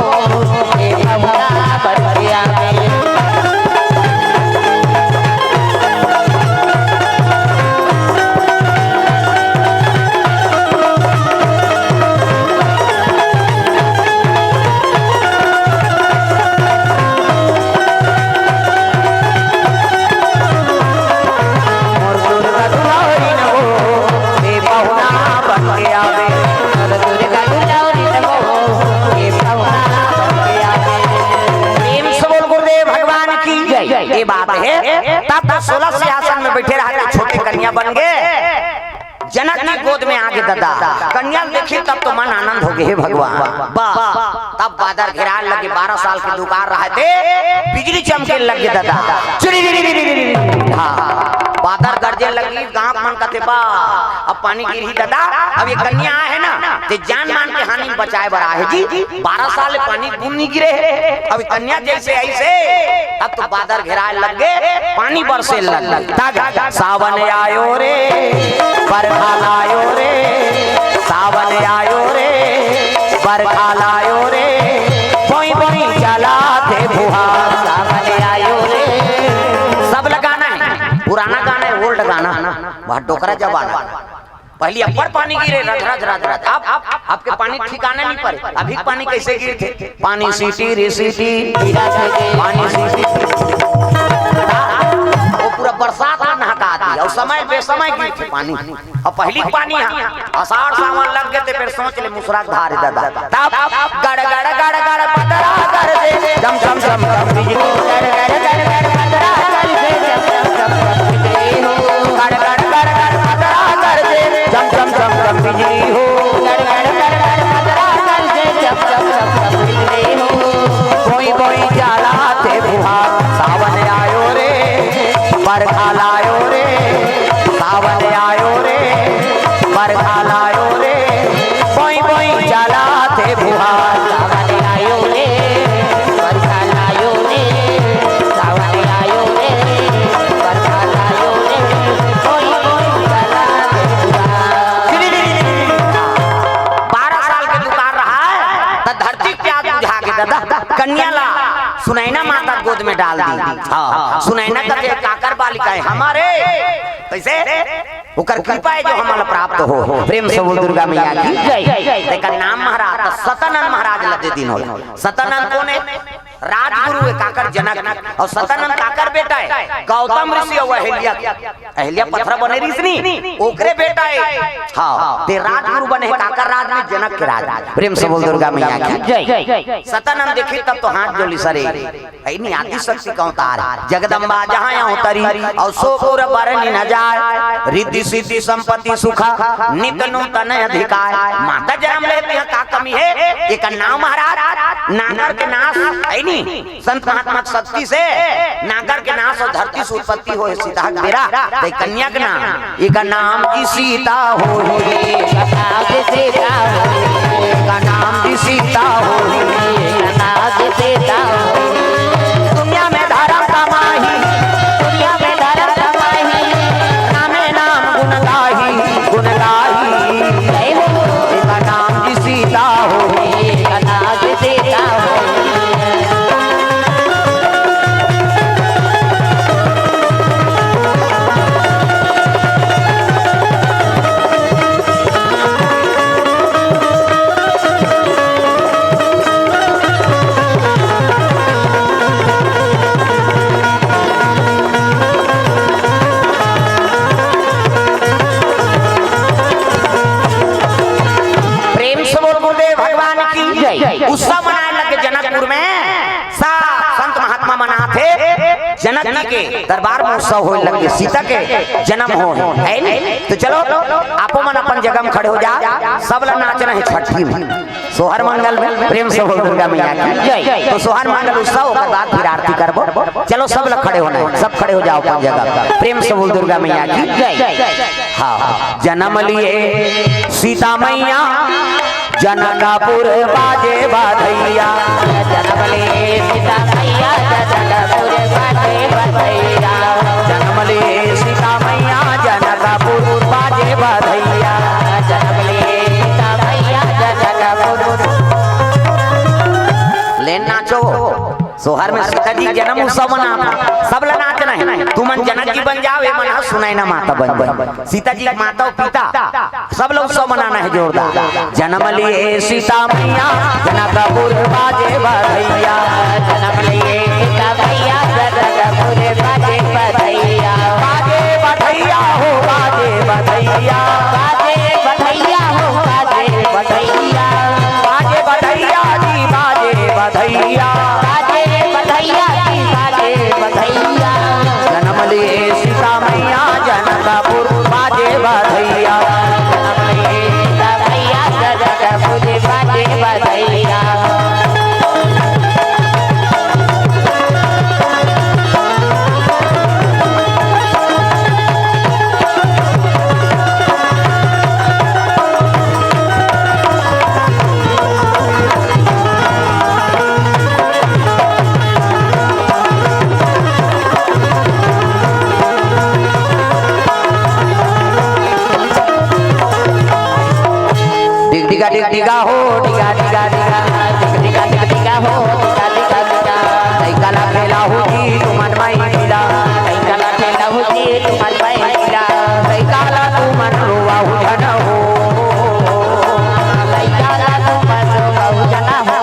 ए पहुना बन के आवे। मोर दुर्गा दुलारी नभो, ए पहुना बन के आवे। मोर दुर्गा दुलारी नभो, ए पहुना बन के आवे। प्रेम से बोल गुरुदेव भगवान की जय। ये बात हे, तब तो सोलह सिंहासन में बैठे रहा के छोटे कन्या बन गे। जनक जी गोद में आगे ददा, कन्या ल देखी तब तो मन आनंद हो गे, हे भगवान। बा, तब बादर घेराय लगे, बारह साल के दुकार रहय ते, बिजली चमके लगे ददा। चिरी री री री री री। हाँ, बादर गरजे लगी, गाँव मन कथे बा, अब पानी गिरही ददा। अब ये कन्या आहे ना, ते जान मान के हानि बचाए बर आहे जी। बारह साल ले पानी बूंद नहीं गिरे हे। अब कन्या जैसे ऐसे, अब तो बादर घेराय लग गे, पानी बरसे लग गे। तागा, सावन आयो रे, बरखा लायो रे, सावन आयो रे, बरखा लायो रे, बोई बोई चलाथे फुहार। सावन आयो रे। सब ला गाना हे, पुराना गाना हे, ओल्ड गाना, वह डोकरा जमाना। पहली अब्बड़ पानी गिरे, रज, रज, रज, रज। अब, अब, अब के पानी ठिकाना नहीं परे। अभी पानी कैसे गिरथे? पानी सीटी रे सीटी, पानी सीटी। वो पूरा बरसात में नहका दी, अउ समय बेसमय गिरथे पानी। अउ पहली पानी हे, असाढ़ सावन लग गे ते फेर सोच ले मुसलाधार ददा। तब गड़ गड़ गड़ गड़ बदरा गरजे, झम झम झम झम बिजली। गड़ गड़ गड़ गड़ बदरा गरजे, झम झम झम झम बिजली हो। गड़ गड़ गड़ गड़ बदरा गरजे, झम झम झम झम बिजली हो। गड़ गड़ गड़ गड़ बदरा गरजे, झम झम झम झम बिजली हो। बोई बोई जाला सुनैना माता गोद में डाल दी। हाँ, सुनैना करके काकर बालिका हे हमर, कइसे? ओकर कृपा हे जो हमला प्राप्त हो। प्रेम से बोल दुर्गा मैया की जय। तेकर नाम महाराज, त सतानंद महाराज ला दे दिन हो। सतानंद कोन हे? राजगुरु हे काकर, जनक। अउ सतानंद काकर बेटा हे? गौतम ऋषि अउ अहिल्या। अहिल्या पथरा बने रिहिस नी, ओकरे बेटा हे। हाँ, ते राजगुरु बने हे काकर राज में? जनक के राज। प्रेम से बोल दुर्गा मैया की जय। सतानंद देखिस तब तो हाथ जोड़िस, अरे, हे नी, आदि शक्ति के अवतार, जगदम्बा जहाँ अवतरी, अउ सो पुर बरनि न जाय, रिद्धि सिद्धि संपत्ति सुख नित नूतन अधिकार। माता जनम ले तिहाँ का कमी हे? एकर नाम महाराज नागर के नाश, हे नी, संत महात्मा के शक्ति से नागर के नाश अउ धरती से उत्पत्ति होय सीता के बेरा, ते कन्या के नाम, एकर नाम जी सीता होही। एकर नाम जी सीता होही। एकर नाम जी सीता होही। एकर नाम जी सीता होही। दुनिया में धरम कमाही, दुनिया में धरम कमाही, नामे नाम गुण गाही, गुण गाही। जय हो। एकर नाम जी सीता होही। एकर नाम जी सीता होही। प्रेम से बोल गुरुदेव भगवान की जय। उत्सव मनाए लगे जनकपुर में, सब संत महात्मा मनाथे। जनक जी के दरबार में उत्सव होए लगे, सीता के जन्म होए, हे नी? तो चलो, आपो मन अपन जगह में खड़े हो जा, सब ला नाचना हे छठी में, सोहर मंगल में। प्रेम से बोल दुर्गा मैया की जय। तो सोहर मंगल उत्सव, ओकर बाद फिर आरती करबो। चलो, सब ला खड़े होना हे, सब खड़े हो जाओ अपन जगह। प्रेम से बोल दुर्गा मैया की जय। हाँ, जन्म लिए सीता मैया जनकपुर बाजे बधइया। जनम ले सीता मैया जनकपुर बाजे बधइया। जनम ले सीता मैया जनकपुर बाजे बधइया। जनम ले सीता मैया जनकपुर। ले नाचो, सोहर में सीता जी जनम उत्सव मना, सब ला नाचना हे। तुमन जनक जी बन जाओ, ये मन ह सुनैना माता बन जाओ। सीता जी के माता अउ पिता सब लोग उत्सव मनाना हे जोरदार। जनम लिए सीता मैया जनकपुर बाजे बधइया। जनम लिए सीता मैया जनकपुर बाजे बधइया। बाजे बधइया हो बाजे बधइया। बाजे बधइया हो बाजे बधइया। बाजे बधइया जी बाजे बधइया। बाजे बधइया जी बाजे बधइया। जनम लिए सीता मैया जनकपुर बाजे बधइया। जनम लिए सीता मैया जनकपुर बाजे बधइया। डिग डिगा डिग डिगा हो, डिगा डिगा डिगा, डिग डिगा डिग डिगा हो, डिगा डिगा डिगा। लइका ला खेलाहू जी तुमन माई लीला। लइका ला खेलाहू जी तुमन माई लीला। लइका ला तुमन रोवाहू झन हो। लइका ला तुमन रोवाहू झन हो।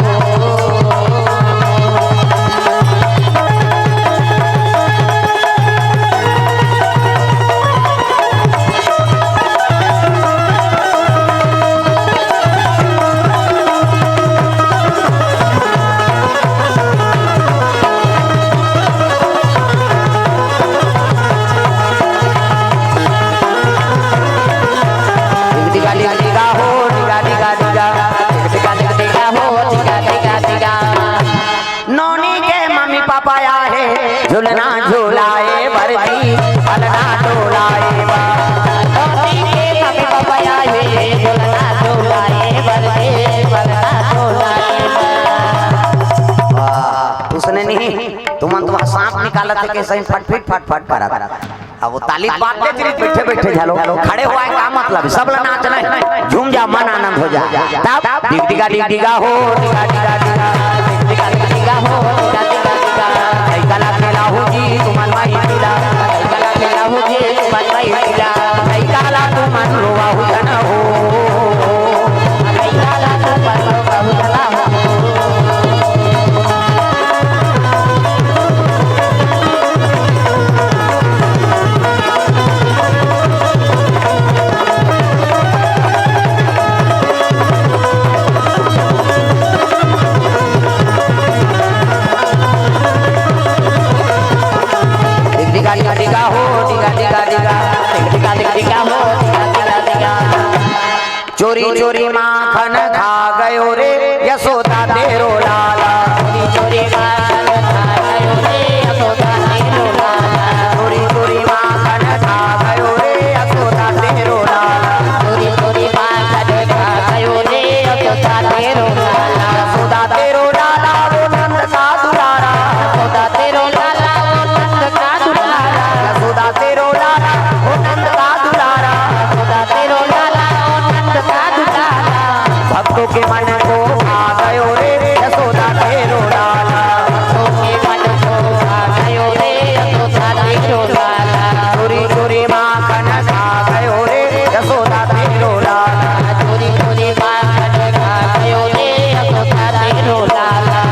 डिगा डिगा डिगा हो, डिगा डिगा डिगा। डिगा डिगा डिगा हो, डिगा डिगा डिगा। नोनी के मम्मी पापा आए हे, झुलना झुलाए बर जी, पलना डोलाए बर। नोनी के मम्मी पापा आए हे, झुलना झुलाए बर जी, पलना डोलाए बर। वाह, उसने नहीं, तुमन तो वहाँ सांप निकालत हे, कइसे फटफिट फटफट करत। अब वो ताली बाजते तेरी बैठे बैठे झालो, खड़े हुआ है, का मतलब? सब ला नाचना हे, झूम जा, मन आनंद हो जा। तब डिग डिगा डिग डिगा हो, डिगा डिगा डिगा, डिग डिगा डिग डिगा हो, डिगा डिगा चोरी चोरी माखन खा गयो रे यशोदा तेरो लाला। चोरी चोरी माखन खा गयो रे यशोदा तेरो लाला। चोरी चोरी माखन खा गयो रे यशोदा तेरो लाला। चोरी चोरी माखन खा गयो रे यशोदा तेरो लाला। यशोदा तेरो लाला वो नंद का दुलारा। यशोदा तेरो लाला वो नंद का दुलारा। यशोदा तेरो लाला वो नंद का दुलारा। यशोदा तेरो लाला वो नंद का दुलारा। भक्तों के मन को भा गयो रे यशोदा तेरो लाला। भक्तों के मन को भा गयो रे यशोदा तेरो लाला। चोरी चोरी माखन खा गयो रे यशोदा तेरो लाला। चोरी चोरी माखन खा गयो रे यशोदा तेरो लाला।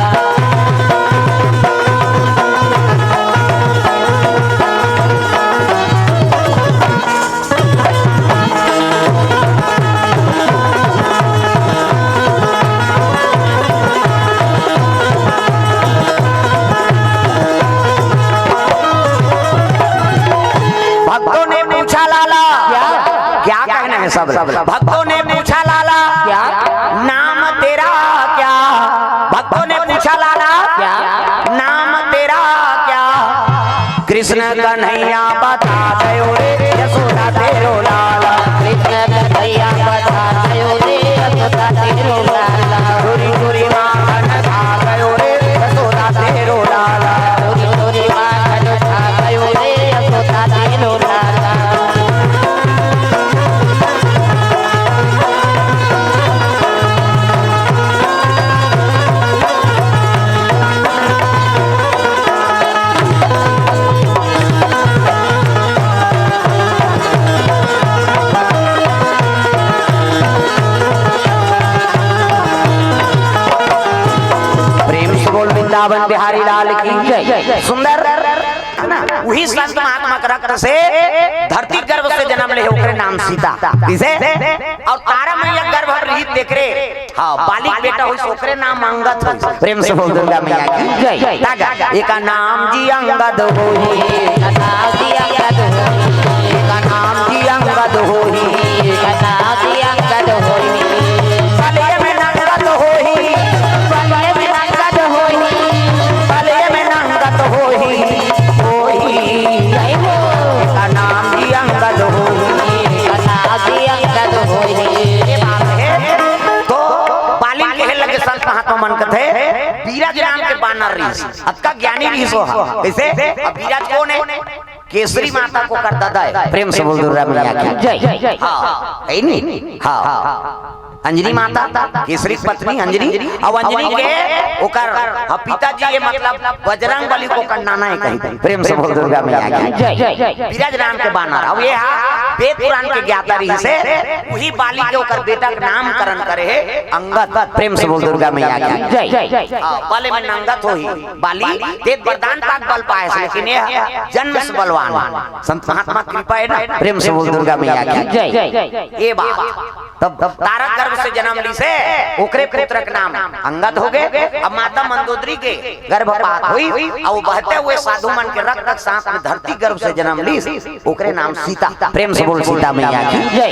भक्तों ने पूछा लाला, क्या? क्या कहना है सब? भक्तों ने पूछा लाला, क्या? नाम तेरा क्या? भक्तों ने पूछा लाला, क्या? नाम तेरा क्या? कृष्ण कन्हैया बता गयो रे यशोदा तेरो लाला। कृष्ण कन्हैया बता गयो रे यशोदा तेरो लाला। चोरी चोरी माखन खा गयो रे यशोदा तेरो लाला। चोरी चोरी माखन खा गयो रे यशोदा तेरो लाला। प्रेम से बोल वृंदावन बिहारी लाल की जय। सुंदर है ना? वही संत महात्मा के रक्त से धरती गर्भ से जन्म ले, ओकरे नाम सीता। किसे? और तारा मैया गर्भ में रही तेकरे। हाँ, बाली के बेटा होइस, ओकरे नाम अंगद होइस। प्रेम से बोल दुर्गा मैया की जय। तागा, एका नाम जी अंगद होई। एका नाम जी अंगद होई। एका नाम जी अंगद होई। एका नाम जी अंगद होई। बलिये में नंगत होई। बलिये में नंगत होई। बलिये में नंगत होई। होई। जय हो। एका नाम जी अंगद होई। एका नाम जी अंगद होई। ये बात है। तो बाली कहे लगे संत महात्मा मन कथे, बीरज नाम के बानर रहिस, अतका ज्ञानी रहिस ओहा। कैसे? अब बीरज कोन है? केसरी माता के ओकर ददा है। प्रेम से बोल दुर्गा मैया की जय। हाँ, है नी? हाँ। अंजनी माता, केसरी के पत्नी अंजनी, अब अंजनी के ओकर, हाँ, पिताजी ये मतलब बजरंग बली के ओकर नाना है कही। प्रेम से बोल दुर्गा मैया की जय। बीरज नाम के बानर। अब ये हा वेद पुराण के ज्ञाता रहिस हे, वही बाली के ओकर बेटा के नामकरण करे हे अंगद। प्रेम से बोल दुर्गा मैया की जय। हाँ, बल में नंगत होही बाली, तेत वरदान पाके बल पाए हे, लेकिन ये जन्म से बलवान। संत महात्मा कृपा है ना, प्रेम से बोल दुर्गा मैया की जय। ये बात। तब तारा गर्भ से जन्म लिस हे, ओकरे पुत्र के नाम अंगद होगे। अब माता मंदोदरी के गर्भपात होइस, अउ बहते हुए साधु मन के रक्त के साथ में धरती गर्भ से जन्म लिस, ओकरे नाम सीता। प्रेम से बोल सीता मैया की जय।